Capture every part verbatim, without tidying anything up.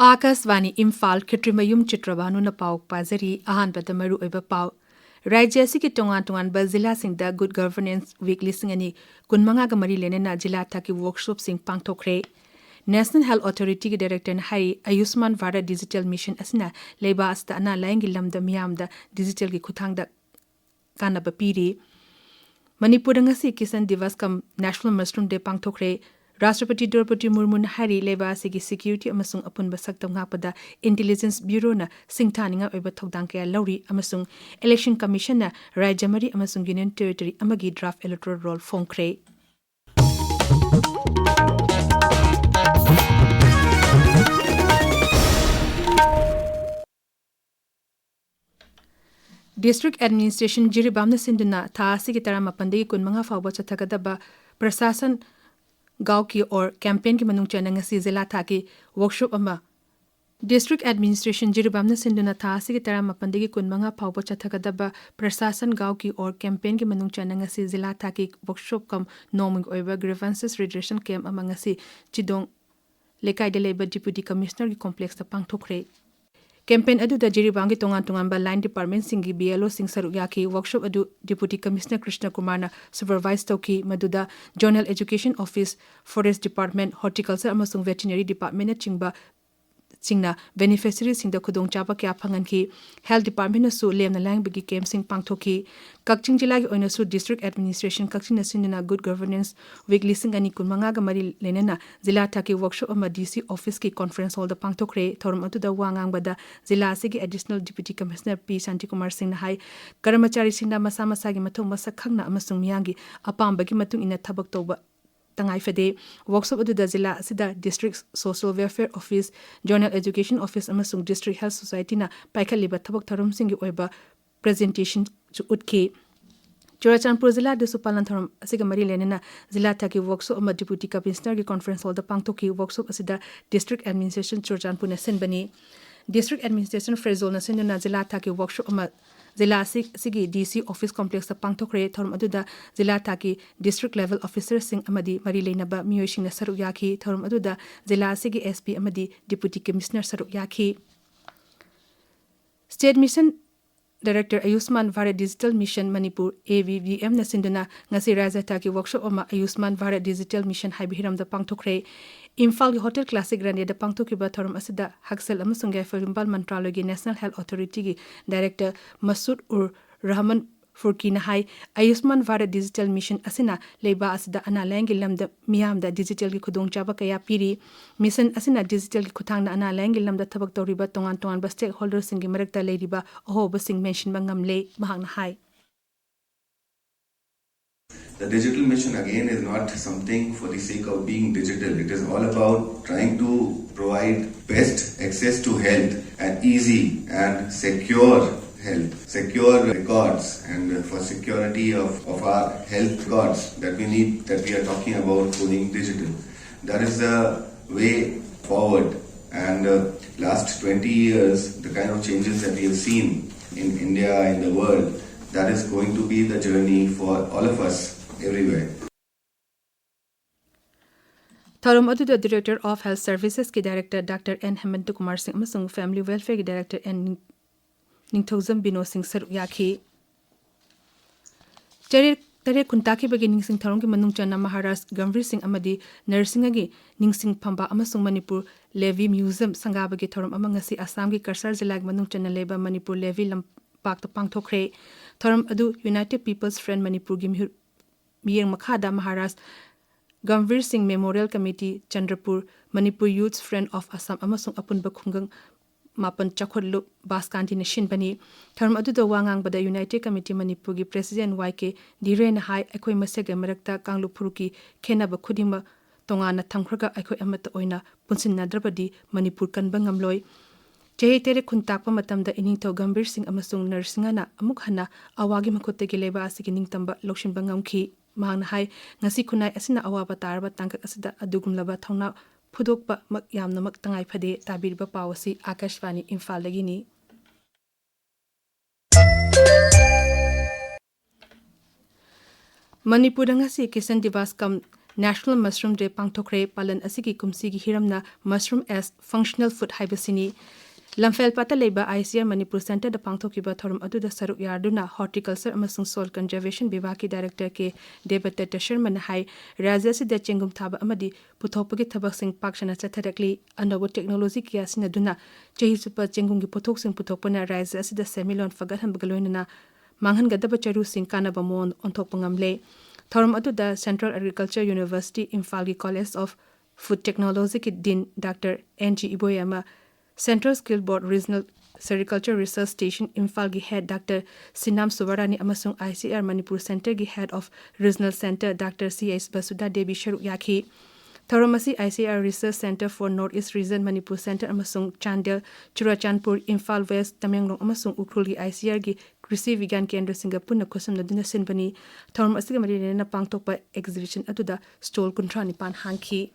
ꯑꯥꯀꯥꯁꯕꯥꯅꯤ ꯏꯝꯐꯥꯜ, ꯈꯦꯇ꯭ꯔꯤꯃꯌꯨꯝ ꯆꯤꯇ꯭ꯔꯕꯥꯅꯨꯅ ꯄꯥꯎ ꯄꯥꯖꯔꯤ꯫ ꯑꯍꯥꯟꯕꯗ ꯃꯔꯨꯑꯣꯏꯕ ꯄꯥꯎ꯫ ꯔꯥꯖ꯭ꯌ ꯑꯁꯤꯒꯤ ꯇꯣꯉꯥꯟ ꯇꯣꯉꯥꯟꯕ ꯖꯤꯂꯥꯁꯤꯡꯗ Good Governance Week ꯂꯤꯁꯤꯡ ꯑꯅꯤ ꯀꯨꯟꯃꯉꯥꯒ ꯃꯔꯤ ꯂꯩꯅꯅ ꯖꯤꯂꯥ ꯊꯥꯛꯀꯤ ꯋꯔꯛꯁꯣꯞꯁꯤꯡ ꯄꯥꯡꯊꯣꯛꯈ꯭ꯔꯦ꯫ National Health Authority ꯒꯤ director ꯅ ꯍꯥꯏꯔꯤ, ꯑꯌꯨꯁꯃꯥꯟ ꯚꯥꯔꯠ digital mission ꯑꯁꯤꯅ ꯂꯩꯕꯥꯛ ꯑꯁꯤꯗ ꯑꯅꯥ ꯂꯥꯌꯦꯡꯒꯤ ꯂꯝꯗ ꯃꯤꯌꯥꯝꯗ digital ꯒꯤ ꯈꯨꯠꯊꯥꯡꯗ ꯀꯥꯟꯅꯕ ꯄꯤꯔꯤ꯫ ꯃꯅꯤꯄꯨꯔꯗ ꯉꯁꯤ Kisan Diwas cum National Mushroom Day ꯄꯥꯡꯊꯣꯛꯈ꯭ꯔꯦ꯫ ꯔꯥꯁꯇ꯭ꯔꯄꯇꯤ ꯗ꯭ꯔꯧꯄꯗꯤ ꯃꯨꯔꯃꯨꯅ ꯍꯥꯏꯔꯤ, ꯂꯩꯕꯥꯛ ꯑꯁꯤꯒꯤ security ꯑꯃꯁꯨꯡ ꯑꯄꯨꯟꯕ ꯁꯛꯇꯝ ꯉꯥꯛꯄꯗ Intelligence Bureau ꯅ ꯁꯤꯡꯊꯥꯅꯤꯡꯉꯥꯏ ꯑꯣꯏꯕ ꯊꯧꯗꯥꯡ ꯀꯌꯥ ꯂꯧꯔꯤ ꯑꯃꯁꯨꯡ Election Commission ꯅ ꯔꯥꯖ꯭ꯌ ꯃꯔꯤ ꯑꯃꯁꯨꯡ Union Territory ꯑꯃꯒꯤ draft electoral roll ꯐꯣꯡꯈ꯭ꯔꯦ꯫ District Administration ꯖꯤꯔꯤꯕꯥꯝꯅ ꯁꯤꯟꯗꯨꯅ ꯊꯥ ꯑꯁꯤꯒꯤ ꯇꯔꯥꯃꯥꯄꯟꯗꯒꯤ ꯀꯨꯟꯃꯉꯥ ꯐꯥꯎꯕ ꯆꯠꯊꯒꯗꯕ ꯄ꯭ꯔꯁꯥꯁꯟ ꯒꯥꯎ ꯀꯤ ꯑꯣꯔ campaign ꯒꯤ ꯃꯅꯨꯡ ꯆꯟꯅ ꯉꯁꯤ ꯖꯤꯂꯥ ꯊꯥꯛꯀꯤ workshop ꯑꯃ District Administration ꯖꯤꯔꯤꯕꯥꯝꯅ ꯁꯤꯟꯗꯨꯅ ꯊꯥ ꯑꯁꯤꯒꯤ ꯇꯔꯥꯃꯥꯄꯟꯗꯒꯤ ꯀꯨꯟꯃꯉꯥ ꯐꯥꯎꯕ ꯆꯠꯊꯒꯗꯕ ꯄ꯭ꯔꯁꯥꯁꯟ ꯒꯥꯎ ꯀꯤ ꯑꯣꯔ campaign ꯒꯤ ꯃꯅꯨꯡ ꯆꯟꯅ ꯉꯁꯤ ꯖꯤꯂꯥ ꯊꯥꯛꯀꯤ workshop cum ꯅꯣꯡꯃꯒꯤ ꯑꯣꯏꯕ grievances redressal camp ꯑꯃ ꯉꯁꯤ ꯆꯤꯗꯣꯡ ꯂꯩꯀꯥꯏꯗ ꯂꯩꯕ Deputy Commissioner ꯒꯤ complex ꯇ ꯄꯥꯡꯊꯣꯛꯈ꯭ꯔꯦ꯫ Campaign ꯑꯗꯨꯗ ꯖꯤꯔꯤꯕꯥꯝꯒꯤ ꯇꯣꯉꯥꯟ ꯇꯣꯉꯥꯟꯕ line department ꯁꯤꯡꯒꯤ B L O ꯁꯤꯡ ꯁꯔꯨꯛ ꯌꯥꯈꯤ꯫ Workshop ꯑꯗꯨ Deputy Commissioner ꯀ꯭ꯔꯤꯁꯅ ꯀꯨꯃꯥꯔꯅ supervise ꯇꯧꯈꯤ, ꯃꯗꯨꯗ Zonal Education Office, Forest Department, Horticulture ꯑꯃꯁꯨꯡ Veterinary Department ꯅꯆꯤꯡꯕ ꯁꯤꯡꯅ beneficiary ꯁꯤꯡꯗ ꯈꯨꯗꯣꯡꯆꯥꯕ ꯀꯌꯥ ꯐꯪꯍꯟꯈꯤ꯫ Health Department ꯅꯁꯨ ꯂꯦꯝꯅ ꯂꯥꯌꯦꯡꯕꯒꯤ camp ꯁꯤꯡ ꯄꯥꯡꯊꯣꯛꯈꯤ꯫ ꯀꯛꯆꯤꯡ ꯖꯤꯂꯥꯒꯤ ꯑꯣꯏꯅꯁꯨ District Administration ꯀꯛꯆꯤꯡꯅ ꯁꯤꯟꯗꯨꯅ Good Governance Week ꯂꯤꯁꯤꯡ ꯑꯅꯤ ꯀꯨꯟꯃꯉꯥꯒ ꯃꯔꯤ ꯂꯩꯅꯅ ꯖꯤꯂꯥ ꯊꯥꯛꯀꯤ workshop ꯑꯃ D C office ꯀꯤ conference hall ꯗ ꯄꯥꯡꯊꯣꯛꯈ꯭ꯔꯦ꯫ ꯊꯧꯔꯝ ꯑꯗꯨꯗ ꯋꯥ ꯉꯥꯡꯕꯗ ꯖꯤꯂꯥ ꯑꯁꯤꯒꯤ Additional Deputy Commissioner ꯄꯤ ꯁꯥꯟꯇꯤꯀꯨꯃꯥꯔ ꯁꯤꯡꯅ ꯍꯥꯏ, ꯀꯔꯃꯆꯥꯔꯤꯁꯤꯡꯅ ꯃꯁꯥ ꯃꯁꯥꯒꯤ ꯃꯊꯧ ꯃꯁꯛ ꯈꯪꯅ ꯑꯃꯁꯨꯡ ꯃꯤꯌꯥꯝꯒꯤ ꯑꯄꯥꯝꯕꯒꯤ ꯃꯇꯨꯡ ꯏꯟꯅ ꯊꯕꯛ ꯇꯧꯕ ꯇꯉꯥꯏ ꯐꯗꯦ꯫ Workshop ꯑꯗꯨꯗ ꯖꯤꯂꯥ ꯑꯁꯤꯗ District Social Welfare Office, Zonal Education Office ꯑꯃꯁꯨꯡ District Health Society ꯅ ꯄꯥꯏꯈꯠꯂꯤꯕ ꯊꯕꯛ ꯊꯧꯔꯝꯁꯤꯡꯒꯤ ꯑꯣꯏꯕ presentation ꯁꯨ ꯎꯠꯈꯤ꯫ ꯆꯨꯔꯥꯆꯥꯟꯄꯨꯔ ꯖꯤꯂꯥꯗꯁꯨ ꯄꯥꯂꯟ ꯊꯧꯔꯝ ꯑꯁꯤꯒ ꯃꯔꯤ ꯂꯩꯅꯅ ꯖꯤꯂꯥ ꯊꯥꯛꯀꯤ workshop ꯑꯃ Deputy Commissioner ꯒꯤ conference hall ꯗ ꯄꯥꯡꯊꯣꯛꯈꯤ꯫ Workshop ꯑꯁꯤꯗ District Administration ꯆꯨꯔꯥꯆꯥꯟꯄꯨꯔꯅ ꯁꯤꯟꯕꯅꯤ꯫ District Administration ꯐ꯭ꯔꯦꯖꯣꯜꯅ ꯁꯤꯟꯗꯨꯅ ꯖꯤꯂꯥ ꯊꯥꯛꯀꯤ workshop ꯑꯃ ꯖꯤꯂꯥ ꯑꯁꯤ-, ꯑꯁꯤꯒꯤ D C office complexꯇ ꯄꯥꯡꯊꯣꯛꯈ꯭ꯔꯦ꯫ ꯊꯧꯔꯝ ꯑꯗꯨꯗ ꯖꯤꯂꯥ ꯊꯥꯛꯀꯤ district level officerꯁꯤꯡ ꯑꯃꯗꯤ ꯃꯔꯤ ꯂꯩꯅꯕ ꯃꯤꯑꯣꯏꯁꯤꯡꯅ ꯁꯔꯨꯛ ꯌꯥꯈꯤ꯫ ꯊꯧꯔꯝ ꯑꯗꯨꯗ ꯖꯤꯂꯥ ꯑꯁꯤꯒꯤ S P ꯑꯃꯗꯤ Deputy Commissioner ꯁꯔꯨꯛ ꯌꯥꯈꯤ꯫ State Mission Director Ayushman Bharat Digital Mission Manipur, A B D Mꯅ ꯁꯤꯟꯗꯨꯅ ꯉꯁꯤ ꯔꯥꯖ꯭ꯌ ꯊꯥꯛꯀꯤ workshop ꯑꯃ ꯑꯌꯨꯁꯃꯥꯟ ꯚꯥꯔꯠ Digital Mission ꯍꯥꯏꯕ ꯍꯤꯔꯝꯗ ꯄꯥꯡꯊꯣꯛꯈ꯭ꯔꯦ꯫ ꯏꯝꯐꯥꯜꯒꯤ Hotel Classic Raniaꯗ ꯄꯥꯡꯊꯣꯛꯈꯤꯕ ꯊꯧꯔꯝ ꯑꯁꯤꯗ ꯍꯛꯁꯦꯜ ꯑꯃꯁꯨꯡ ꯌꯥꯏꯐ ꯌꯨꯝꯕꯥꯜ ꯃꯟꯇ꯭ꯔꯥꯂꯣꯏꯒꯤ National Health Authorityꯒꯤ Director ꯃꯁꯨꯗ ꯎꯔ ꯔꯍꯃꯟ ꯐꯨꯔꯀꯤꯅ ꯍꯥꯏ, ꯑꯌꯨꯁꯃꯥꯟ ꯚꯥꯔꯠ Digital Mission ꯑꯁꯤꯅ ꯂꯩꯕꯥꯛ ꯑꯁꯤꯗ ꯑꯅꯥ ꯂꯥꯌꯦꯡꯒꯤ ꯂꯝꯗ ꯃꯤꯌꯥꯝꯗ digitalꯒꯤ ꯈꯨꯗꯣꯡꯆꯥꯕ ꯀꯌꯥ ꯄꯤꯔꯤ꯫ Mission ꯑꯁꯤꯅ digitalꯒꯤ ꯈꯨꯠꯊꯥꯡꯗ ꯑꯅꯥ ꯂꯥꯌꯦꯡꯒꯤ ꯂꯝꯗ ꯊꯕꯛ ꯇꯧꯔꯤꯕ ꯇꯣꯉꯥꯟ ꯇꯣꯉꯥꯟꯕ stakeholderꯁꯤꯡꯒꯤ ꯃꯔꯛꯇ ꯂꯩꯔꯤꯕ ꯑꯍꯣꯕꯁꯤꯡ ꯃꯦꯟꯁꯤꯟꯕ ꯉꯝꯂꯦ, ꯃꯍꯥꯛꯅ ꯍꯥꯏ꯫ The digital mission again is not something for the sake of being digital. It is all about trying to provide best access to health and easy and secure health, secure records, and for security of, of our health records that we need, that we are talking about going digital. That is the way forward. And uh, last twenty years, the kind of changes that we have seen in India, in the world, that is going to be the journey for all of us everywhere. ꯊꯧꯔꯝ ꯑꯗꯨꯗ Director of Health Servicesꯀꯤ Director Doctor N ꯍꯦꯃꯟꯇ Kumar ꯁꯤꯡ ꯑꯃꯁꯨꯡ Family Welfareꯒꯤ Director N ꯅꯤꯡꯊꯧꯖꯝ ꯕꯤꯅꯣ ꯁꯤꯡ ꯁꯔꯨꯛ ꯌꯥꯈꯤ꯫ ꯆꯔꯦꯠ ꯇꯔꯦꯠ ꯈꯨꯟꯇꯥꯛꯈꯤꯕꯒꯤ ꯅꯤꯡꯁꯤꯡ ꯊꯧꯔꯝꯒꯤ ꯃꯅꯨꯡ ꯆꯟꯅ ꯃꯍꯥꯔꯥꯖ ꯒꯝꯚꯤꯔ ꯁꯤꯡ ꯑꯃꯗꯤ ꯅꯔꯁꯤꯡꯍꯒꯤ ꯅꯤꯡꯁꯤꯡ ꯐꯝꯕꯥꯛ ꯑꯃꯁꯨꯡ ꯃꯅꯤꯄꯨꯔ Levy Museum ꯁꯪꯒꯥꯕꯒꯤ ꯊꯧꯔꯝ ꯑꯃ ꯉꯁꯤ ꯑꯁꯥꯝꯒꯤ ꯀꯁꯥꯔ ꯖꯤꯂꯥꯒꯤ ꯃꯅꯨꯡ ꯆꯟꯅ ꯂꯩꯕ ꯃꯅꯤꯄꯨꯔ Levy ꯂꯝꯄꯥꯛꯇ ꯄꯥꯡꯊꯣꯛꯈ꯭ꯔꯦ꯫ ꯊꯧꯔꯝ ꯑꯗꯨ United People's Front ꯃꯅꯤꯄꯨꯔꯒꯤ ꯃꯤꯍꯨꯠ ꯃꯤꯠꯌꯦꯡ ꯃꯈꯥꯗ ꯃꯍꯥꯔꯥꯖ ꯒꯝꯚꯤꯔ ꯁꯤꯡ Memorial Committee, Chandrapur, Manipur Youths Front of Assam ꯑꯃꯁꯨꯡ ꯑꯄꯨꯟꯕ ꯈꯨꯡꯒꯪ ꯃꯥꯄꯟ ꯆꯥꯎꯈꯠꯂꯨꯞ ꯕꯥꯁꯀꯥꯟꯇꯤꯅ ꯁꯤꯟꯕꯅꯤ꯫ ꯊꯧꯔꯝ ꯑꯗꯨꯗ ꯋꯥ ꯉꯥꯡꯕꯗ United Committee ꯃꯅꯤꯄꯨꯔꯒꯤ President Y K ꯙꯤꯔꯦꯟꯅ ꯍꯥꯏ, ꯑꯩꯈꯣꯏ ꯃꯁꯦꯜꯒꯤ ꯃꯔꯛꯇ ꯀꯥꯡꯂꯨꯞ ꯐꯨꯔꯨꯞꯀꯤ ꯈꯦꯟꯅꯕ ꯈꯨꯗꯤꯡꯃꯛ ꯇꯣꯉꯥꯟꯅ ꯊꯝꯈ꯭ꯔꯒ ꯑꯩꯈꯣꯏ ꯑꯃꯠꯇ ꯑꯣꯏꯅ ꯄꯨꯟꯁꯤꯟꯅꯗ꯭ꯔꯕꯗꯤ ꯃꯅꯤꯄꯨꯔ ꯀꯟꯕ ꯉꯝꯂꯣꯏ꯫ ꯆꯍꯤ ꯇꯔꯦꯠ ꯈꯨꯟꯇꯥꯛꯄ ꯃꯇꯝꯗ ꯏꯅꯤꯡꯊꯧ ꯒꯝꯚꯤꯔ ꯁꯤꯡ ꯑꯃꯁꯨꯡ ꯅꯔꯁꯤꯡꯍꯅ ꯑꯃꯨꯛ ꯍꯟꯅ ꯑꯋꯥꯒꯤ ꯃꯈꯨꯠꯇꯒꯤ ꯂꯩꯕꯥꯛ ꯑꯁꯤꯒꯤ ꯅꯤꯡꯇꯝꯕ ꯂꯧꯁꯤꯟꯕ ꯉꯝꯈꯤ꯫ ꯃꯍꯥꯛꯅ ꯍꯥꯏ, ꯉꯁꯤ ꯈꯨꯟꯅꯥꯏ ꯑꯁꯤꯅ ꯑꯋꯥꯕ ꯇꯥꯔꯕ ꯇꯥꯡꯀꯛ ꯑꯁꯤꯗ ꯑꯗꯨꯒꯨꯝꯂꯕ ꯊꯧꯅꯥ ꯐꯨꯗꯣꯛꯄꯃꯛ ꯌꯥꯝꯅꯃꯛ ꯇꯉꯥꯏ ꯐꯗꯦ꯫ ꯇꯥꯕꯤꯔꯤꯕ ꯄꯥꯎ ꯑꯁꯤ ꯑꯥꯀꯥꯁꯕꯥꯅꯤ ꯏꯝꯐꯥꯜꯗꯒꯤꯅꯤ꯫ ꯃꯅꯤꯄꯨꯔꯗ ꯉꯁꯤ Kisan Diwas cum National Mushroom Day ꯄꯥꯡꯊꯣꯛꯈ꯭ꯔꯦ꯫ ꯄꯥꯂꯟ ꯑꯁꯤꯒꯤ ꯀꯨꯝꯁꯤꯒꯤ ꯍꯤꯔꯝꯅ Mushroom as Functional Food ꯍꯥꯏꯕꯁꯤꯅꯤ꯫ ꯂꯝꯐꯦꯜꯄꯥꯠꯇ ꯂꯩꯕ I C R ꯃꯅꯤꯄꯨꯔ ꯁꯦꯟꯇꯔꯗ ꯄꯥꯡꯊꯣꯛꯈꯤꯕ ꯊꯧꯔꯝ ꯑꯗꯨꯗ ꯁꯔꯨꯛ ꯌꯥꯗꯨꯅ Horticulture ꯑꯃꯁꯨꯡ Soil Conservation ꯕꯤꯚꯥꯒꯀꯤ ꯗꯥꯏꯔꯦꯛꯇꯔ ꯀꯦ ꯗꯦꯕꯗꯠꯇ ꯁꯔꯃꯅ ꯍꯥꯏ, ꯔꯥꯖ꯭ꯌ ꯑꯁꯤꯗ ꯆꯦꯡꯒꯨꯝ ꯊꯥꯕ ꯑꯃꯗꯤ ꯄꯨꯊꯣꯛꯄꯒꯤ ꯊꯕꯛꯁꯤꯡ ꯄꯥꯛ ꯁꯟꯅ ꯆꯠꯊꯔꯛꯂꯤ꯫ ꯑꯅꯧꯕ ꯇꯦꯛꯅꯣꯂꯣꯖꯤ ꯀꯌꯥ ꯁꯤꯖꯤꯟꯅꯗꯨꯅ ꯆꯍꯤ ꯆꯨꯞꯄ ꯆꯦꯡꯒꯨꯝꯒꯤ ꯄꯣꯠꯊꯣꯛꯁꯤꯡ ꯄꯨꯊꯣꯛꯄꯅ ꯔꯥꯖ꯭ꯌ ꯑꯁꯤꯗ ꯁꯦꯟꯃꯤꯠꯂꯣꯟ ꯐꯒꯠꯍꯟꯕꯒ ꯂꯣꯏꯅꯅ ꯃꯥꯡꯍꯟꯒꯗꯕ ꯆꯔꯨꯁꯤꯡ ꯀꯥꯟꯅꯕ ꯃꯑꯣꯡ ꯑꯣꯟꯊꯣꯛꯄ ꯉꯝꯂꯦ꯫ ꯊꯧꯔꯝ ꯑꯗꯨꯗ Central Agriculture University ꯏꯝꯐꯥꯜꯒꯤ College of Food Technologyꯒꯤ Dean Doctor N G ꯏꯕꯣꯌꯥꯃ, Central Skill Board Regional Sericulture Research Station ꯏꯝꯐꯥꯜꯒꯤ Head Doctor ꯁꯤꯅꯥꯝ ꯁꯨꯕꯥꯔꯥꯅꯤ ꯑꯃꯁꯨꯡ I C R Manipur Centreꯒꯤ Head of Regional Centre Doctor C H ꯕꯁꯨꯙꯥ Devi ꯁꯔꯨꯛ ꯌꯥꯈꯤ꯫ ꯊꯧꯔꯝ ꯑꯁꯤ I C R Research Centre for North East Region, Manipur Centre ꯑꯃꯁꯨꯡ Chandel, Churachandpur, Imphal West, Tamenglong ꯑꯃꯁꯨꯡ ꯎꯈ꯭ꯔꯨꯜꯒꯤ I C Rꯒꯤ ꯀ꯭ꯔꯤꯁꯤ ꯕꯤꯒ꯭ꯌꯥꯟ ꯀꯦꯟꯗ꯭ꯔꯁꯤꯡꯒ ꯄꯨꯟꯅ ꯈꯨꯠꯁꯝꯅꯗꯨꯅ ꯁꯤꯟꯕꯅꯤ꯫ ꯊꯧꯔꯝ ꯑꯁꯤꯒ ꯃꯔꯤ ꯂꯩꯅꯅ ꯄꯥꯡꯊꯣꯛꯄ exhibition ꯑꯗꯨꯗ stall ꯀꯨꯟꯊ꯭ꯔꯥ ꯅꯤꯄꯥꯟ ꯍꯥꯡꯈꯤ꯫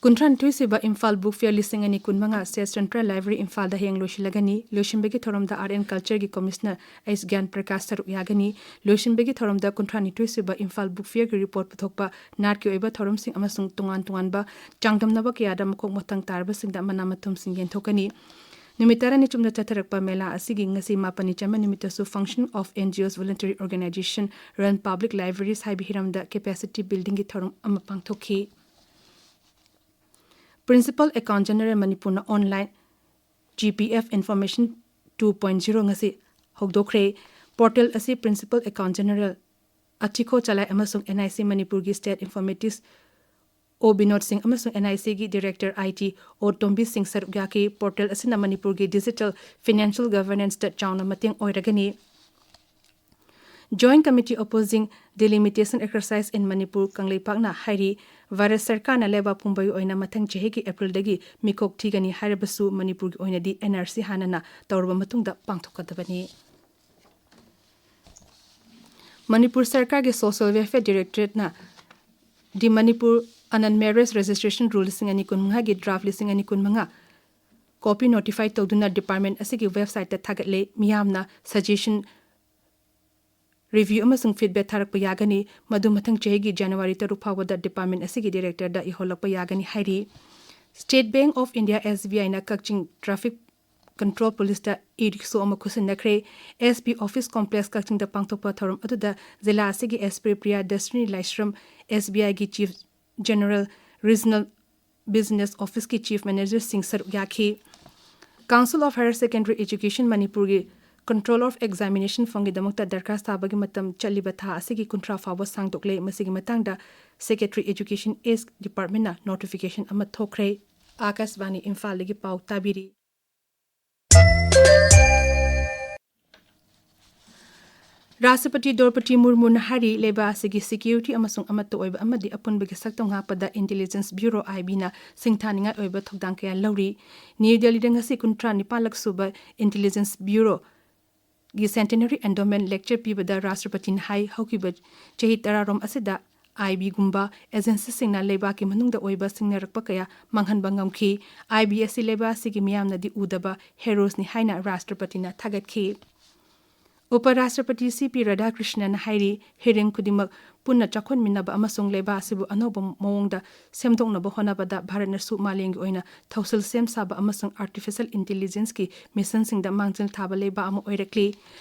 ꯀꯨꯟꯊ꯭ꯔꯥ ꯅꯤꯊꯣꯏ ꯁꯨꯕ ꯏꯝꯐꯥꯜ Book Fair ꯂꯤꯁꯤꯡ ꯑꯅꯤ ꯀꯨꯟ ꯃꯉꯥ Seth Central Library ꯏꯝꯐꯥꯜꯗ ꯍꯌꯦꯡ ꯂꯣꯏꯁꯤꯜꯂꯒꯅꯤ꯫ ꯂꯣꯏꯁꯤꯟꯕꯒꯤ ꯊꯧꯔꯝꯗ Art and Cultureꯒꯤ Commissioner H ꯒ꯭ꯌꯥꯟ ꯄ꯭ꯔꯀꯥꯁ ꯁꯔꯨꯛ ꯌꯥꯒꯅꯤ꯫ ꯂꯣꯏꯁꯤꯟꯕꯒꯤ ꯊꯧꯔꯝꯗ ꯀꯨꯟꯊ꯭ꯔꯥ ꯅꯤꯊꯣꯏ ꯁꯨꯕ ꯏꯝꯐꯥꯜ Book Fairꯒꯤ report ꯄꯨꯊꯣꯛꯄ, ꯅꯥꯠꯀꯤ ꯑꯣꯏꯕ ꯊꯧꯔꯝꯁꯤꯡ ꯑꯃꯁꯨꯡ ꯇꯣꯉꯥꯟ ꯇꯣꯉꯥꯟꯕ ꯆꯥꯡꯗꯝꯅꯕ ꯀꯌꯥꯗ ꯃꯈꯣꯡ ꯃꯊꯪ ꯇꯥꯔꯕꯁꯤꯡꯗ ꯃꯅꯥ ꯃꯊꯨꯝꯁꯤꯡ ꯌꯦꯟꯊꯣꯛꯀꯅꯤ꯫ ꯅꯨꯃꯤꯠ ꯇꯔꯥꯅꯤ ꯆꯨꯞꯅ ꯆꯠꯊꯔꯛꯄ ꯃꯦꯂꯥ ꯑꯁꯤꯒꯤ ꯉꯁꯤ ꯃꯥꯄꯟꯅꯤ ꯆꯟꯕ ꯅꯨꯃꯤꯠꯇꯁꯨ Function of N G Os Voluntary Organization Run Public Libraries ꯍꯥꯏꯕ ꯍꯤꯔꯝꯗ capacity buildingꯒꯤ ꯊꯧꯔꯝ ꯑꯃ ꯄꯥꯡꯊꯣꯛꯈꯤ꯫ Principal Account General ꯃꯅꯤꯄꯨꯔꯅ online G P F Information two point zero ꯉꯁꯤ ꯍꯧꯗꯣꯛꯈ꯭ꯔꯦ꯫ Portal ꯑꯁꯤ Principal Account General ꯑꯊꯤꯈꯣ ꯆꯂꯥꯏ ꯑꯃꯁꯨꯡ N I C ꯃꯅꯤꯄꯨꯔꯒꯤ State Informatics ꯑꯣ ꯕꯤꯅꯣꯗ ꯁꯤꯡ ꯑꯃꯁꯨꯡ N I Cꯒꯤ Director I T ꯑꯣ ꯇꯣꯝꯕꯤ ꯁꯤꯡ ꯁꯔꯨꯛ ꯌꯥꯈꯤ꯫ Portal ꯑꯁꯤꯅ ꯃꯅꯤꯄꯨꯔꯒꯤ digital financial governanceꯇ ꯆꯥꯎꯅ ꯃꯇꯦꯡ ꯑꯣꯏꯔꯒꯅꯤ꯫ Joint Committee Opposing Delimitation Exercise in Manipur ꯀꯪꯂꯩꯄꯥꯛꯅ ꯍꯥꯏꯔꯤ, ꯚꯥꯔꯠ ꯁꯔꯀꯥꯔꯅ ꯂꯩꯕꯥꯛ ꯄꯨꯝꯕꯒꯤ ꯑꯣꯏꯅ ꯃꯊꯪ ꯆꯍꯤꯒꯤ ꯑꯦꯄ꯭ꯔꯤꯜꯗꯒꯤ ꯃꯤꯀꯣꯛ ꯊꯤꯒꯅꯤ ꯍꯥꯏꯔꯕꯁꯨ ꯃꯅꯤꯄꯨꯔꯒꯤ ꯑꯣꯏꯅꯗꯤ N R C ꯍꯥꯟꯅꯅ ꯇꯧꯔꯕ ꯃꯇꯨꯡꯗ ꯄꯥꯡꯊꯣꯛꯀꯗꯕꯅꯤ꯫ ꯃꯅꯤꯄꯨꯔ ꯁꯔꯀꯥꯔꯒꯤ Social Welfare Directorateꯅ The Manipur Unmarried Registration Rule ꯂꯤꯁꯤꯡ ꯑꯅꯤ ꯀꯨꯟꯃꯉꯥꯒꯤ draft ꯂꯤꯁꯤꯡ ꯑꯅꯤ ꯀꯨꯟꯃꯉꯥ copy notify ꯇꯧꯗꯨꯅ department ꯑꯁꯤꯒꯤ websiteꯇ ꯊꯥꯒꯠꯂꯦ꯫ ꯃꯤꯌꯥꯝꯅ suggestion review ꯑꯃꯁꯨꯡ feedback ꯊꯥꯔꯛꯄ ꯌꯥꯒꯅꯤ꯫ ꯃꯗꯨ ꯃꯊꯪ ꯆꯍꯤꯒꯤ January ꯇꯔꯨꯛ ꯐꯥꯎꯕꯗ department ꯑꯁꯤꯒꯤ directorꯗ ꯏꯍꯧꯂꯛꯄ ꯌꯥꯒꯅꯤ ꯍꯥꯏꯔꯤ꯫ State Bank of India, S B Iꯅ Kakching traffic control policeꯇ e-rickshaw ꯑꯃ ꯈꯨꯠꯁꯤꯟꯅꯈ꯭ꯔꯦ꯫ S B office complex ꯀꯛꯆꯤꯡꯗ ꯄꯥꯡꯊꯣꯛꯄ ꯊꯧꯔꯝ ꯑꯗꯨꯗ ꯖꯤꯂꯥ ꯑꯁꯤꯒꯤ S P ꯄ꯭ꯔꯤꯌꯥ ꯗꯔꯁꯤꯅꯤ ꯂꯥꯏꯁ꯭ꯔꯝ, S B Iꯒꯤ Chief General, Regional Business Officeꯀꯤ Chief Managerꯁꯤꯡ ꯁꯔꯨꯛ ꯌꯥꯈꯤ꯫ Council of Higher Secondary Education ꯃꯅꯤꯄꯨꯔꯒꯤ Controller of Examination formꯒꯤꯗꯃꯛꯇ ꯗꯔꯈꯥꯁ ꯊꯥꯕꯒꯤ ꯃꯇꯝ ꯆꯠꯂꯤꯕ ꯊꯥ ꯑꯁꯤꯒꯤ ꯀꯨꯟꯊ꯭ꯔꯥ ꯐꯥꯎꯕ ꯁꯥꯡꯗꯣꯛꯂꯦ꯫ ꯃꯁꯤꯒꯤ ꯃꯇꯥꯡꯗ Secretary Education East Departmentꯅ notification ꯑꯃ ꯊꯣꯛꯈ꯭ꯔꯦ꯫ ꯑꯥꯀꯥꯁꯕꯥꯅꯤ ꯏꯝꯐꯥꯜꯗꯒꯤ ꯄꯥꯎ ꯇꯥꯕꯤꯔꯤ꯫ ꯔꯥꯁꯇ꯭ꯔꯄꯇꯤ ꯗ꯭ꯔꯧꯄꯗꯤ ꯃꯨꯔꯃꯨꯅ ꯍꯥꯏꯔꯤ, ꯂꯩꯕꯥꯛ ꯑꯁꯤꯒꯤ security ꯑꯃꯁꯨꯡ ꯑꯃꯠꯇ ꯑꯣꯏꯕ ꯑꯃꯗꯤ ꯑꯄꯨꯟꯕꯒꯤ ꯁꯛꯇꯝ ꯉꯥꯛꯄꯗ Intelligence Bureau, I Bꯅ ꯁꯤꯡꯊꯥꯅꯤꯡꯉꯥꯏ ꯑꯣꯏꯕ ꯊꯧꯗꯥꯡ ꯀꯌꯥ ꯂꯧꯔꯤ꯫ ꯅ꯭ꯌꯨ ꯗꯦꯜꯂꯤꯗ ꯉꯁꯤ ꯀꯨꯟꯊ꯭ꯔꯥ ꯅꯤꯄꯥꯟꯂꯛ ꯁꯨꯕ Intelligence Bureauꯒꯤ Centenary Endowment Lecture ꯄꯤꯕꯗ ꯔꯥꯁꯇ꯭ꯔꯄꯇꯤꯅ ꯍꯥꯏ, ꯍꯧꯈꯤꯕ ꯆꯍꯤ ꯇꯔꯥꯔꯣꯝ ꯑꯁꯤꯗ I Bꯒꯨꯝꯕ agencyꯁꯤꯡꯅ ꯂꯩꯕꯥꯛꯀꯤ ꯃꯅꯨꯡꯗ ꯑꯣꯏꯕ ꯁꯤꯡꯅꯔꯛꯄ ꯀꯌꯥ ꯃꯥꯡꯍꯟꯕ ꯉꯝꯈꯤ꯫ I B ꯑꯁꯤ ꯂꯩꯕꯥꯛ ꯑꯁꯤꯒꯤ ꯃꯤꯌꯥꯝꯅꯗꯤ ꯎꯗꯕ heroesꯅꯤ ꯍꯥꯏꯅ ꯔꯥꯁꯇ꯭ꯔꯄꯇꯤꯅ ꯊꯥꯒꯠꯈꯤ꯫ ꯎꯄ ꯔꯥꯁꯇ꯭ꯔꯄꯇꯤ ꯁꯤ ꯄꯤ ꯔꯥꯙꯥꯀ꯭ꯔꯤꯁꯅꯟꯅ ꯍꯥꯏꯔꯤ, ꯍꯤꯔꯝ ꯈꯨꯗꯤꯡꯃꯛ ꯄꯨꯟꯅ ꯆꯥꯎꯈꯠꯃꯤꯟꯅꯕ ꯑꯃꯁꯨꯡ ꯂꯩꯕꯥꯛ ꯑꯁꯤꯕꯨ ꯑꯅꯧꯕ ꯃꯑꯣꯡꯗ ꯁꯦꯝꯗꯣꯛꯅꯕ ꯍꯣꯠꯅꯕꯗ ꯚꯥꯔꯠꯅꯁꯨ ꯃꯥꯂꯦꯝꯒꯤ ꯑꯣꯏꯅ ꯊꯧꯁꯤꯜ ꯁꯦꯝ ꯁꯥꯕ ꯑꯃꯁꯨꯡ artificial intelligenceꯀꯤ missionꯁꯤꯡꯗ ꯃꯥꯡꯖꯤꯜ ꯊꯥꯕ ꯂꯩꯕꯥꯛ ꯑꯃ ꯑꯣꯏꯔꯛꯂꯤ꯫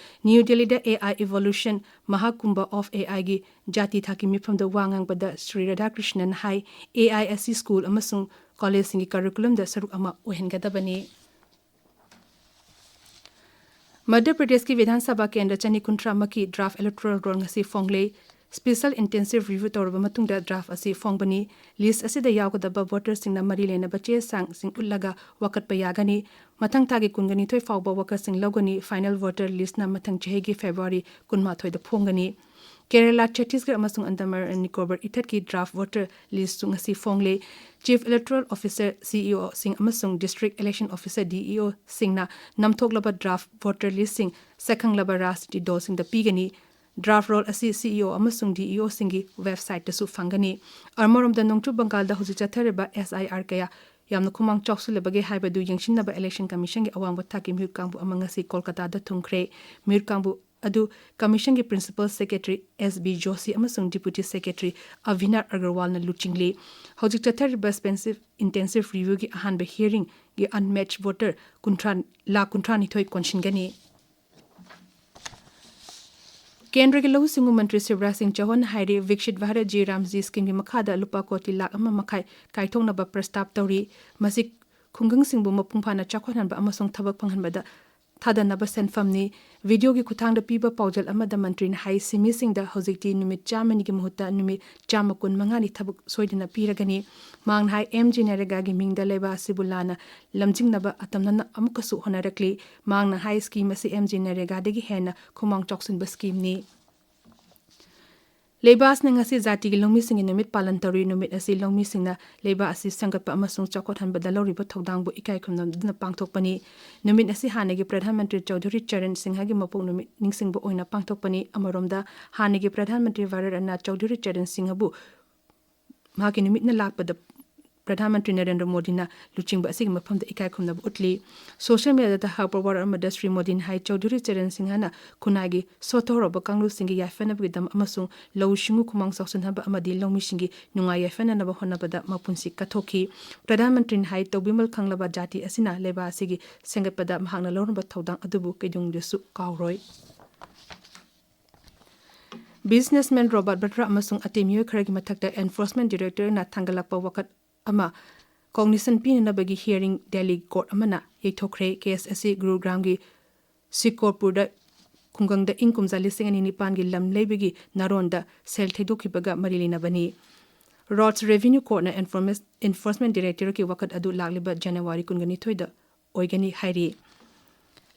ꯅ꯭ꯌꯨ ꯗꯦꯜꯂꯤꯗ A I Evolution Mahakumbh of A Iꯒꯤ ꯖꯥꯇꯤ ꯊꯥꯛꯀꯤ ꯃꯤꯐꯝꯗ ꯋꯥ ꯉꯥꯡꯕꯗ ꯁ꯭ꯔꯤ ꯔꯥꯙꯥꯀ꯭ꯔꯤꯁꯅꯟꯅ ꯍꯥꯏ, A I ꯑꯁꯤ school ꯑꯃꯁꯨꯡ collegeꯁꯤꯡꯒꯤ curriculumꯗ ꯁꯔꯨꯛ ꯑꯃ ꯑꯣꯏꯍꯟꯒꯗꯕꯅꯤ꯫ ꯃꯙ꯭ꯌ ꯄ꯭ꯔꯗꯦꯁꯀꯤ ꯕꯤꯙꯥꯟ ꯁꯚꯥ ꯀꯦꯟꯗ꯭ꯔ ꯆꯅꯤ ꯀꯨꯟꯊ꯭ꯔꯥ ꯑꯃꯒꯤ draft electoral roll ꯉꯁꯤ ꯐꯣꯡꯂꯦ꯫ Special intensive review ꯇꯧꯔꯕ ꯃꯇꯨꯡꯗ draft ꯑꯁꯤ ꯐꯣꯡꯕꯅꯤ꯫ List ꯑꯁꯤꯗ ꯌꯥꯎꯒꯗꯕ voterꯁꯤꯡꯅ ꯃꯔꯤ ꯂꯩꯅꯕ ꯆꯦ ꯆꯥꯡꯁꯤꯡ ꯎꯠꯂꯒ ꯋꯥꯀꯠꯄ ꯌꯥꯒꯅꯤ꯫ ꯃꯊꯪ ꯊꯥꯒꯤ ꯀꯨꯟꯒ ꯅꯤꯊꯣꯏ ꯐꯥꯎꯕ ꯋꯥꯀꯠꯁꯤꯡ ꯂꯧꯒꯅꯤ꯫ Final voter listꯅ ꯃꯊꯪ ꯆꯍꯤꯒꯤ February ꯀꯨꯟꯃꯥꯊꯣꯏꯗ ꯐꯣꯡꯒꯅꯤ꯫ ꯀꯦꯔꯂꯥ, ꯆꯠꯇꯤꯁꯒꯔ ꯑꯃꯁꯨꯡ ꯑꯟꯗꯃꯥꯟ ꯑꯦꯟ ꯅꯤꯀꯣꯕꯔ ꯏꯊꯠꯀꯤ draft voter listꯁꯨ ꯉꯁꯤ ꯐꯣꯡꯂꯦ꯫ Chief Electoral Officer, C E Oꯁꯤꯡ ꯑꯃꯁꯨꯡ District Election Officer, D E Oꯁꯤꯡꯅ ꯅꯝꯊꯣꯛꯂꯕ draft voter listꯁꯤꯡ ꯁꯛꯈꯪꯂꯕ ꯔꯥꯖꯅꯤꯇꯤ ꯗꯜꯁꯤꯡꯗ ꯄꯤꯒꯅꯤ꯫ Draft roll ꯑꯁꯤ C E O ꯑꯃꯁꯨꯡ D E Oꯁꯤꯡꯒꯤ websiteꯇꯁꯨ ꯐꯪꯒꯅꯤ꯫ ꯑꯃꯔꯣꯝꯗ, ꯅꯣꯡꯆꯨꯞ ꯕꯪꯒꯥꯜꯗ ꯍꯧꯖꯤꯛ ꯆꯠꯊꯔꯤꯕ S I R ꯀꯌꯥ ꯌꯥꯝꯅ ꯈꯨꯃꯥꯡ ꯆꯥꯎꯁꯤꯜꯂꯕꯒꯦ ꯍꯥꯏꯕꯗꯨ ꯌꯦꯡꯁꯤꯟꯅꯕ election commissionꯒꯤ ꯑꯋꯥꯡꯕ ꯊꯥꯛꯀꯤ ꯃꯤꯍꯨꯠ ꯀꯥꯡꯕꯨ ꯑꯃ ꯉꯁꯤ ꯀꯣꯜꯀꯇꯥꯗ ꯊꯨꯡꯈ꯭ꯔꯦ꯫ ꯃꯤꯍꯨꯠ ꯀꯥꯡꯕꯨ ꯑꯗꯨ ꯀꯃꯤꯁꯟꯒꯤ ꯄ꯭ꯔꯤꯟꯁꯤꯄꯜ ꯁꯦꯀ꯭ꯔꯦꯇꯔꯤ ꯑꯦꯁ ꯕꯤ ꯖꯣꯁꯤ ꯑꯃꯁꯨꯡ ꯗꯤꯄ꯭ꯌꯨꯇꯤ ꯁꯦꯀ꯭ꯔꯦꯇꯔꯤ ꯑꯚꯤꯅꯥꯠ ꯑꯒꯔꯋꯥꯜꯅ ꯂꯨꯆꯤꯡꯂꯤ꯫ ꯍꯧꯖꯤꯛ ꯆꯠꯊꯔꯤꯕ ꯁ꯭ꯄꯦꯟꯁꯤꯞ ꯏꯟꯇꯦꯟꯁꯤꯞ ꯔꯤꯚ꯭ꯌꯨꯒꯤ ꯑꯍꯥꯟꯕ ꯍꯤꯌꯔꯤꯡꯒꯤ ꯑꯟꯃꯦꯠꯆ ꯚꯣꯇꯔ ꯀꯨꯟꯊ꯭ꯔꯥ, ꯂꯥꯈ ꯀꯨꯟꯊ꯭ꯔꯥꯅꯤꯊꯣꯏ ꯀꯣꯟꯁꯤꯟꯒꯅꯤ꯫ ꯀꯦꯟꯗ꯭ꯔꯒꯤ ꯂꯧꯎ ꯁꯤꯡꯎ ꯃꯟꯇ꯭ꯔꯤ ꯁꯤꯕꯔꯥꯖ ꯁꯤꯡ ꯆꯧꯍꯥꯟꯅ ꯍꯥꯏꯔꯤ, ꯚꯤꯛꯁꯤꯠ ꯚꯥꯔꯠ ꯖꯤ ꯔꯥꯝꯖꯤ ꯁ꯭ꯀꯤꯝꯒꯤ ꯃꯈꯥꯗ ꯂꯨꯄꯥ ꯀꯣꯇꯤ ꯂꯥꯈ ꯑꯃ ꯃꯈꯥꯏ ꯀꯥꯏꯊꯣꯛꯅꯕ ꯄ꯭ꯔꯁꯇꯥꯞ ꯇꯧꯔꯤ꯫ ꯃꯁꯤ ꯈꯨꯡꯒꯪꯁꯤꯡꯕꯨ ꯃꯄꯨꯡ ꯐꯥꯅ ꯆꯥꯎꯈꯠꯍꯟꯕ ꯑꯃꯁꯨꯡ ꯊꯕꯛ ꯐꯪꯍꯟꯕꯗ ꯊꯥꯗꯅꯕ ꯁꯦꯟꯐꯝꯅꯤ꯫ ꯚꯤꯗꯤꯑꯣꯒꯤ ꯈꯨꯠꯊꯥꯡꯗ ꯄꯤꯕ ꯄꯥꯎꯖꯦꯜ ꯑꯃꯗ ꯃꯟꯇ꯭ꯔꯤꯅ ꯍꯥꯏ, ꯁꯤꯟꯃꯤꯁꯤꯡꯗ ꯍꯧꯖꯤꯛꯇꯤ ꯅꯨꯃꯤꯠ ꯆꯥꯝꯃꯅꯤꯒꯤ ꯃꯍꯨꯠꯇ ꯅꯨꯃꯤꯠ ꯆꯥꯝꯃ ꯀꯨꯟ ꯃꯉꯥꯅꯤ ꯊꯕꯛ ꯁꯣꯏꯗꯅ ꯄꯤꯔꯒꯅꯤ꯫ ꯃꯍꯥꯛꯅ ꯍꯥꯏ, ꯑꯦꯝ ꯖꯤ ꯅꯔꯦꯒꯥꯒꯤ ꯃꯤꯡꯗ ꯂꯩꯕꯥꯛ ꯑꯁꯤꯕꯨ ꯂꯥꯟꯅ ꯂꯝꯖꯤꯡꯅꯕ ꯑꯇꯝꯅꯅ ꯑꯃꯨꯛꯀꯁꯨ ꯍꯣꯠꯅꯔꯛꯂꯤ꯫ ꯃꯍꯥꯛꯅ ꯍꯥꯏ, ꯁ꯭ꯀꯤꯝ ꯑꯁꯤ ꯑꯦꯝ ꯖꯤ ꯅꯔꯦꯒꯥꯗꯒꯤ ꯍꯦꯟꯅ ꯈꯨꯃꯥꯡ ꯆꯥꯎꯁꯤꯟꯕ ꯁ꯭ꯀꯤꯝꯅꯤ꯫ ꯂꯩꯕꯥꯛ ꯑꯁꯤꯅ ꯉꯁꯤ ꯖꯥꯇꯤꯒꯤ ꯂꯧꯃꯤꯁꯤꯡꯒꯤ ꯅꯨꯃꯤꯠ ꯄꯥꯂꯟ ꯇꯧꯔꯤ꯫ ꯅꯨꯃꯤꯠ ꯑꯁꯤ ꯂꯧꯃꯤꯁꯤꯡꯅ ꯂꯩꯕꯥꯛ ꯑꯁꯤ ꯁꯦꯝꯒꯠꯄ ꯑꯃꯁꯨꯡ ꯆꯥꯎꯈꯠꯍꯟꯕꯗ ꯂꯧꯔꯤꯕ ꯊꯧꯗꯥꯡꯕꯨ ꯏꯀꯥꯏ ꯈꯨꯝꯅꯗꯨꯅ ꯄꯥꯡꯊꯣꯛꯄꯅꯤ꯫ ꯅꯨꯃꯤꯠ ꯑꯁꯤ ꯍꯥꯟꯅꯒꯤ ꯄ꯭ꯔꯙꯥꯟ ꯃꯟꯇ꯭ꯔꯤ ꯆꯧꯙꯨꯔꯤ ꯆꯔꯟ ꯁꯤꯡꯍꯒꯤ ꯃꯄꯣꯛ ꯅꯨꯃꯤꯠ ꯅꯤꯡꯁꯤꯡꯕ ꯑꯣꯏꯅ ꯄꯥꯡꯊꯣꯛꯄꯅꯤ꯫ ꯑꯃꯔꯣꯝꯗ, ꯍꯥꯟꯅꯒꯤ ꯄ꯭ꯔꯙꯥꯟ ꯃꯟꯇ꯭ꯔꯤ ꯚꯥꯔꯠ ꯔꯠꯅ ꯆꯧꯙꯨꯔꯤ ꯆꯔꯟ ꯁꯤꯡꯍꯕꯨ ꯃꯍꯥꯛꯀꯤ ꯅꯨꯃꯤꯠꯅ ꯂꯥꯛꯄꯗ ꯄ꯭ꯔꯙꯥꯟ ꯃꯟꯇ꯭ꯔꯤ ꯅꯔꯦꯟꯗ꯭ꯔ ꯃꯣꯗꯤꯅ ꯂꯨꯆꯤꯡꯕ ꯑꯁꯤꯒꯤ ꯃꯐꯝꯗ ꯏꯀꯥꯏ ꯈꯨꯝꯅꯕ ꯎꯠꯂꯤ꯫ ꯁꯣꯁꯤꯌꯦꯜ ꯃꯤꯗꯤꯌꯥꯗ ꯊꯥꯒꯠꯄ ꯋꯥꯔꯣꯜ ꯑꯃꯗ ꯁ꯭ꯔꯤ ꯃꯣꯗꯤꯅ ꯍꯥꯏ, ꯆꯧꯙꯨꯔꯤ ꯆꯔꯟ ꯁꯤꯡꯍꯅ ꯈꯨꯟꯅꯥꯏꯒꯤ ꯁꯣꯠꯊꯍꯧꯔꯕ ꯀꯥꯡꯂꯨꯞꯁꯤꯡꯒꯤ ꯌꯥꯏꯐꯅꯕꯒꯤꯗꯃꯛ ꯑꯃꯁꯨꯡ ꯂꯧꯎ ꯁꯤꯡꯎ ꯈꯨꯃꯥꯡ ꯆꯥꯎꯁꯤꯟꯅꯕ ꯑꯃꯗꯤ ꯂꯧꯃꯤꯁꯤꯡꯒꯤ ꯅꯨꯡꯉꯥꯏ ꯌꯥꯏꯐꯅꯅꯕ ꯍꯣꯠꯅꯕꯗ ꯃꯄꯨꯟꯁꯤ ꯀꯠꯊꯣꯛꯈꯤ꯫ ꯄ꯭ꯔꯙꯥꯟ ꯃꯟꯇ꯭ꯔꯤꯅ ꯍꯥꯏ, ꯇꯧꯕꯤꯃꯜ ꯈꯪꯂꯕ ꯖꯥꯇꯤ ꯑꯁꯤꯅ ꯂꯩꯕꯥꯛ ꯑꯁꯤꯒꯤ ꯁꯦꯝꯒꯠꯄꯗ ꯃꯍꯥꯛꯅ ꯂꯧꯔꯝꯕ ꯊꯧꯗꯥꯡ ꯑꯗꯨꯕꯨ ꯀꯩꯗꯧꯅꯨꯡꯗꯁꯨ ꯀꯥꯎꯔꯣꯏ꯫ ꯕꯤꯖꯤꯅꯦꯁꯃꯦꯟ ꯔꯣꯕꯥꯔꯠ ꯕꯗ꯭ꯔꯥ ꯑꯃꯁꯨꯡ ꯑꯇꯩ ꯃꯤꯑꯣꯏ ꯈꯔꯒꯤ ꯃꯊꯛꯇ ꯑꯦꯟꯐꯣꯔꯁꯃꯦꯟ ꯗꯤꯔꯦꯛꯇꯣꯔꯦꯠꯅ ꯊꯥꯡꯒꯠꯂꯛꯄ ꯋꯥꯀꯠ ꯑꯃ ꯀꯣꯒꯅꯤꯁꯟ ꯄꯤꯅꯅꯕꯒꯤ ꯍꯤꯌꯔꯤꯡ ꯗꯦꯜꯂꯤ ꯀꯣꯔꯠ ꯑꯃꯅ ꯌꯩꯊꯣꯛꯈ꯭ꯔꯦ꯫ ꯀꯦꯁ ꯑꯁꯤ ꯒꯨꯔꯨꯒ꯭ꯔꯥꯝꯒꯤ ꯁꯤꯀꯣꯔꯄꯨꯔꯗ ꯈꯨꯡꯒꯪꯗ ꯏꯪ ꯀꯨꯝꯖꯥ ꯂꯤꯁꯤꯡ ꯑꯅꯤ ꯅꯤꯄꯥꯟꯒꯤ ꯂꯝ ꯂꯩꯕꯒꯤ ꯅꯥꯔꯣꯟꯗ ꯁꯦꯜ ꯊꯩꯗꯣꯛꯈꯤꯕꯒ ꯃꯔꯤ ꯂꯩꯅꯕꯅꯤ꯫ ꯔꯣꯗꯁ ꯔꯦꯚꯤꯅ꯭ꯌꯨ ꯀꯣꯔꯠꯅ ꯑꯦꯟꯐꯣꯔꯃꯦꯁ-, ꯑꯦꯟꯐꯣꯔꯁꯃꯦꯟ ꯗꯤꯔꯦꯛꯇꯣꯔꯦꯠꯀꯤ ꯋꯥꯀꯠ ꯑꯗꯨ ꯂꯥꯛꯂꯤꯕ ꯖꯅꯋꯥꯔꯤ ꯀꯨꯟꯒ ꯅꯤꯊꯣꯏꯗ ꯑꯣꯏꯒꯅꯤ ꯍꯥꯏꯔꯤ꯫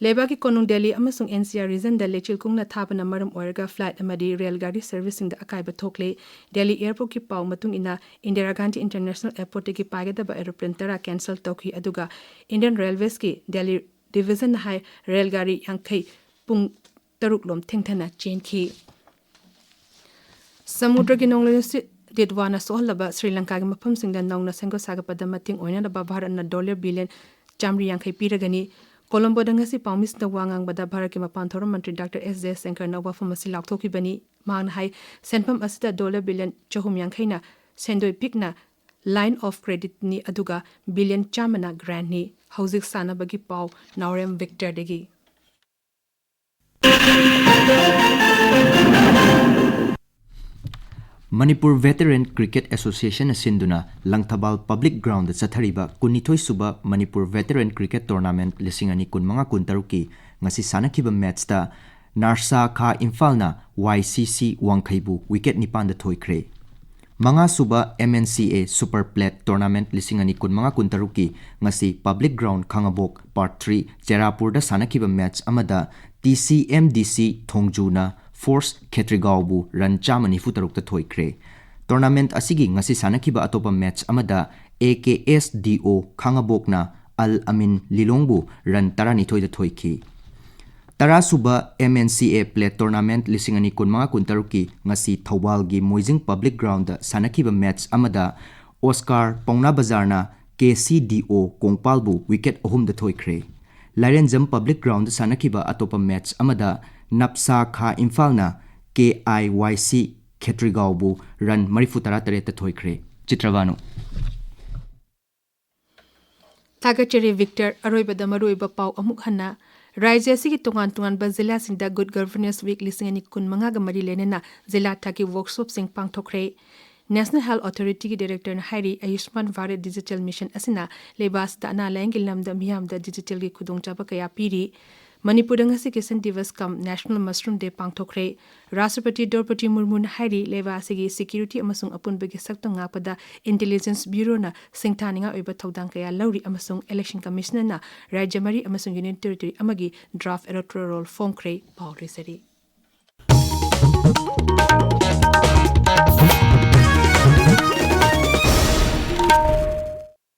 ꯂꯩꯕꯥꯛꯀꯤ ꯀꯣꯅꯨꯡ ꯗꯦꯜꯂꯤ ꯑꯃꯁꯨꯡ ꯑꯦꯟ ꯁꯤ ꯑꯥꯔ ꯔꯤꯖꯟꯗ ꯂꯩꯆꯤꯜ ꯀꯨꯡꯅ ꯊꯥꯕꯅ ꯃꯔꯝ ꯑꯣꯏꯔꯒ ꯐ꯭ꯂꯥꯏꯠ ꯑꯃꯗꯤ ꯔꯦꯜ ꯒꯥꯔꯤ ꯁꯔꯚꯤꯁꯁꯤꯡꯗ ꯑꯀꯥꯏꯕ ꯊꯣꯛꯂꯦ꯫ ꯗꯦꯜꯂꯤ ꯑꯦꯌꯔꯄꯣꯔꯠꯀꯤ ꯄꯥꯎ ꯃꯇꯨꯡ ꯏꯟꯅ, ꯏꯟꯗꯤꯔꯥ ꯒꯥꯟꯙꯤ ꯏꯟꯇꯔꯅꯦꯁꯅꯦꯜ ꯑꯦꯌꯔꯄꯣꯔꯠꯇꯒꯤ ꯄꯥꯏꯒꯗꯕ ꯑꯦꯔꯣꯄ꯭ꯂꯦꯟ ꯇꯔꯥ ꯀꯦꯟꯁꯦꯜ ꯇꯧꯈꯤ, ꯑꯗꯨꯒ ꯏꯟꯗꯤꯌꯟ ꯔꯦꯜꯋꯦꯁꯀꯤ ꯗꯦꯜꯂꯤ ꯗꯤꯚꯤꯖꯟꯅ ꯍꯥꯏ, ꯔꯦꯜ ꯒꯥꯔꯤ ꯌꯥꯡꯈꯩ ꯄꯨꯡ ꯇꯔꯨꯛ ꯂꯣꯝ ꯊꯦꯡꯊꯅ ꯆꯦꯟꯈꯤ꯫ ꯁꯃꯨꯗ꯭ꯔꯒꯤ ꯅꯣꯡꯂꯩ ꯅꯨꯡꯁꯤꯠ ꯗꯤꯠꯋꯥꯅ ꯁꯣꯛꯍꯜꯂꯕ ꯁ꯭ꯔꯤ ꯂꯪꯀꯥꯒꯤ ꯃꯐꯝꯁꯤꯡꯗ ꯅꯧꯅ ꯁꯦꯝꯒꯠ ꯁꯥꯒꯠꯄꯗ ꯃꯇꯦꯡ ꯑꯣꯏꯅꯅꯕ ꯚꯥꯔꯠꯅ ꯗꯣꯂꯔ ꯕꯤꯂꯤꯌꯟ ꯆꯥꯃꯔꯤ ꯌꯥꯡꯈꯩ ꯄꯤꯔꯒꯅꯤ꯫ ꯀꯣꯂꯝꯕꯣꯗ ꯉꯁꯤ ꯄꯥꯎꯃꯤꯁꯤꯡꯗ ꯋꯥ ꯉꯥꯡꯕꯗ ꯚꯥꯔꯠꯀꯤ ꯃꯄꯥꯟ ꯊꯧꯔꯝ ꯃꯟꯇ꯭ꯔꯤ ꯗꯥꯛꯇꯔ ꯑꯦꯁ ꯖꯌꯁꯪꯀꯔꯅ ꯋꯥꯐꯝ ꯑꯁꯤ ꯂꯥꯎꯊꯣꯛꯈꯤꯕꯅꯤ꯫ ꯃꯍꯥꯛꯅ ꯍꯥꯏ, ꯁꯦꯟꯐꯝ ꯑꯁꯤꯗ ꯗꯣꯂꯔ ꯕꯤꯂꯤꯌꯟ ꯆꯍꯨꯝ ꯌꯥꯡꯈꯩꯅ ꯁꯦꯟꯗꯣꯏ ꯄꯤꯛꯅ line of creditꯅꯤ, ꯑꯗꯨꯒ ꯕꯤꯂꯤꯌꯟ ꯆꯥꯝꯃꯅ grantꯅꯤ꯫ ꯍꯧꯖꯤꯛ ꯁꯥꯟꯅꯕꯒꯤ ꯄꯥꯎ ꯅꯥꯎꯔꯦꯝ ꯚꯤꯛꯇꯔꯗꯒꯤ꯫ ꯃꯅꯤꯄꯨꯔ ꯚꯦꯇꯔꯦꯟ ꯀ꯭ꯔꯤꯀꯦꯠ ꯑꯦꯁꯣꯁꯤꯌꯦꯁꯟꯅ ꯁꯤꯟꯗꯨꯅ ꯂꯪꯊꯕꯥꯜ ꯄꯕ꯭ꯂꯤꯛ ꯒ꯭ꯔꯥꯎꯟꯗ ꯆꯠꯊꯔꯤꯕ ꯀꯨꯟꯅꯤꯊꯣꯏ ꯁꯨꯕ ꯃꯅꯤꯄꯨꯔ ꯚꯦꯇꯔꯦꯟ ꯀ꯭ꯔꯤꯀꯦꯠ ꯇꯣꯔꯅꯥꯃꯦꯟꯠ ꯂꯤꯁꯤꯡ ꯑꯅꯤ ꯀꯨꯟꯃꯉꯥ ꯀꯨꯟꯇꯔꯨꯛꯀꯤ ꯉꯁꯤ ꯁꯥꯟꯅꯈꯤꯕ ꯃꯦꯠꯆꯇ ꯅꯥꯔꯁꯥ ꯈꯥ ꯏꯝꯐꯥꯜꯅ ꯋꯥꯏ ꯁꯤ ꯁꯤ ꯋꯥꯡꯈꯩꯕꯨ ꯋꯤꯀꯦꯠ ꯅꯤꯄꯥꯟꯗ ꯊꯣꯏꯈ꯭ꯔꯦ꯫ ꯃꯉꯥ ꯁꯨꯕ ꯑꯦꯝ ꯑꯦꯟ ꯁꯤ ꯑꯦ ꯁꯨꯄꯔ ꯄ꯭ꯂꯦꯠ ꯇꯣꯔꯅꯥꯃꯦꯟꯠ ꯂꯤꯁꯤꯡ ꯑꯅꯤ ꯀꯨꯟꯃꯉꯥ ꯀꯨꯟꯇꯔꯨꯛꯀꯤ ꯉꯁꯤ ꯄꯕ꯭ꯂꯤꯛ ꯒ꯭ꯔꯥꯎꯟ ꯈꯥꯉꯕꯣꯛ ꯄꯥꯔꯠ ꯊ꯭ꯔꯤ ꯆꯦꯔꯥꯄꯨꯔꯗ ꯁꯥꯟꯅꯈꯤꯕ ꯃꯦꯠꯆ ꯑꯃꯗ ꯇꯤ ꯁꯤ ꯑꯦꯝ ꯗꯤ ꯁꯤ ꯊꯣꯡꯖꯨꯅ ꯐꯣꯔꯁ ꯈꯦꯇ꯭ꯔꯤꯒꯥꯎꯕꯨ ꯔꯟ ꯆꯥꯝꯃ ꯅꯤꯐꯨ ꯇꯔꯨꯛꯇ ꯊꯣꯏꯈ꯭ꯔꯦ꯫ ꯇꯣꯔꯅꯥꯃꯦꯟꯠ ꯑꯁꯤꯒꯤ ꯉꯁꯤ ꯁꯥꯟꯅꯈꯤꯕ ꯑꯇꯣꯞꯄ ꯃꯦꯠꯆ ꯑꯃꯗ ꯑꯦ ꯀꯦ ꯑꯦꯁ ꯗꯤ ꯑꯣ ꯈꯥꯉꯕꯣꯛꯅ ꯑꯜ ꯑꯃꯤꯟ ꯂꯤꯂꯣꯡꯕꯨ ꯔꯟ ꯇꯔꯥꯅꯤꯊꯣꯏꯗ ꯊꯣꯏꯈꯤ꯫ ꯇꯔꯥ ꯁꯨꯕ ꯑꯦꯝ ꯑꯦꯟ ꯁꯤ ꯑꯦ ꯄ꯭ꯂꯦꯠ ꯇꯣꯔꯅꯥꯃꯦꯟꯠ ꯂꯤꯁꯤꯡ ꯑꯅꯤ ꯀꯨꯟꯃꯉꯥ ꯀꯨꯟꯇꯔꯨꯛꯀꯤ ꯉꯁꯤ ꯊꯧꯕꯥꯜꯒꯤ ꯃꯣꯏꯖꯤꯡ ꯄꯕ꯭ꯂꯤꯛ ꯒ꯭ꯔꯥꯎꯟꯗ ꯁꯥꯟꯅꯈꯤꯕ ꯃꯦꯠꯆ ꯑꯃꯗ ꯑꯣꯁꯀꯥꯔ ꯄꯥꯎꯅꯥ ꯕꯖꯥꯔꯅ ꯀꯦ ꯁꯤ ꯗꯤ ꯑꯣ ꯀꯣꯡꯄꯥꯜꯕꯨ ꯋꯤꯀꯦꯠ ꯑꯍꯨꯝꯗ ꯊꯣꯏꯈ꯭ꯔꯦ꯫ ꯂꯥꯏꯔꯦꯟꯖꯝ ꯄꯕ꯭ꯂꯤꯛ ꯒ꯭ꯔꯥꯎꯟꯗ ꯁꯥꯟꯅꯈꯤꯕ ꯑꯇꯣꯞꯄ ꯃꯦꯠꯆ ꯑꯃꯗ ꯅꯞꯁꯥ ꯈꯥ ꯏꯝꯐꯥꯜꯅ ꯀꯦ ꯑꯥꯏ ꯋꯥꯏ ꯁꯤ ꯈꯦꯇ꯭ꯔꯤꯒꯥꯎꯕꯨ ꯔꯟ ꯃꯔꯤꯐꯨ ꯇꯔꯥ ꯇꯔꯦꯠꯇ ꯊꯣꯏꯈ꯭ꯔꯦ꯫ ꯆꯤꯇ꯭ꯔꯚꯥꯅꯨ꯫ ꯊꯥꯒꯠꯆꯔꯤ ꯚꯤꯛꯇꯔ꯫ ꯑꯔꯣꯏꯕꯗ ꯃꯔꯨꯑꯣꯏꯕ ꯄꯥꯎ ꯑꯃꯨꯛ ꯍꯟꯅ꯫ ꯔꯥꯖ꯭ꯌ ꯑꯁꯤꯒꯤ ꯇꯣꯉꯥꯟ ꯇꯣꯉꯥꯟꯕ ꯖꯤꯂꯥꯁꯤꯡꯗ Good Governance Week ꯂꯤꯁꯤꯡ ꯑꯅꯤ ꯀꯨꯟꯃꯉꯥꯒ ꯃꯔꯤ ꯂꯣꯏꯅꯅ ꯖꯤꯂꯥ ꯊꯥꯛꯀꯤ ꯋꯥꯔꯛꯁꯣꯞꯁꯤꯡ ꯄꯥꯡꯊꯣꯛꯈ꯭ꯔꯦ꯫ National Health Authorityꯒꯤ ꯗꯥꯏꯔꯦꯛꯇꯔꯅ ꯍꯥꯏꯔꯤ, ꯑꯌꯨꯁꯃꯥꯟ ꯚꯥꯔꯠ ꯗꯤꯖꯤꯇꯦꯜ ꯃꯤꯁꯟ ꯑꯁꯤꯅ ꯂꯩꯕꯥꯛ ꯑꯁꯤꯗ ꯑꯅꯥ ꯂꯥꯌꯦꯡꯒꯤ ꯂꯝꯗ ꯃꯤꯌꯥꯝꯗ ꯗꯤꯖꯤꯇꯦꯜꯒꯤ ꯈꯨꯗꯣꯡꯆꯥꯕ ꯀꯌꯥ ꯄꯤꯔꯤ꯫ ꯃꯅꯤꯄꯨꯔꯗ ꯉꯁꯤ Kisan Diwas cum National Mushroom Day ꯄꯥꯡꯊꯣꯛꯈ꯭ꯔꯦ꯫ ꯔꯥꯁꯇ꯭ꯔꯄꯇꯤ ꯗ꯭ꯔꯧꯄꯗꯤ ꯃꯨꯔꯃꯨꯅ ꯍꯥꯏꯔꯤ, ꯂꯩꯕꯥꯛ ꯑꯁꯤꯒꯤ ꯁꯦꯀ꯭ꯌꯨꯔꯤꯇꯤ ꯑꯃꯁꯨꯡ ꯑꯄꯨꯟꯕꯒꯤ ꯁꯛꯇꯝ ꯉꯥꯛꯄꯗ ꯏꯟꯇꯦꯂꯤꯖꯦꯟꯁ ꯕ꯭ꯌꯨꯔꯣꯅ ꯁꯤꯡꯊꯥꯅꯤꯡꯉꯥꯏ ꯑꯣꯏꯕ ꯊꯧꯗꯥꯡ ꯀꯌꯥ ꯂꯧꯔꯤ ꯑꯃꯁꯨꯡ ꯏꯂꯦꯛꯁꯟ ꯀꯃꯤꯁꯅꯔꯅ ꯔꯥꯖ꯭ꯌ ꯃꯔꯤ ꯑꯃꯁꯨꯡ ꯌꯨꯅꯤꯌꯟ ꯇꯦꯔꯤꯇꯣꯔꯤ ꯑꯃꯒꯤ ꯗ꯭ꯔꯥꯐ ꯏꯂꯦꯛꯇꯣꯔꯦꯜ ꯔꯣꯜ ꯐꯣꯡꯈ꯭ꯔꯦ꯫ ꯄꯥꯎ ꯂꯣꯏꯁꯤꯜꯂꯤ꯫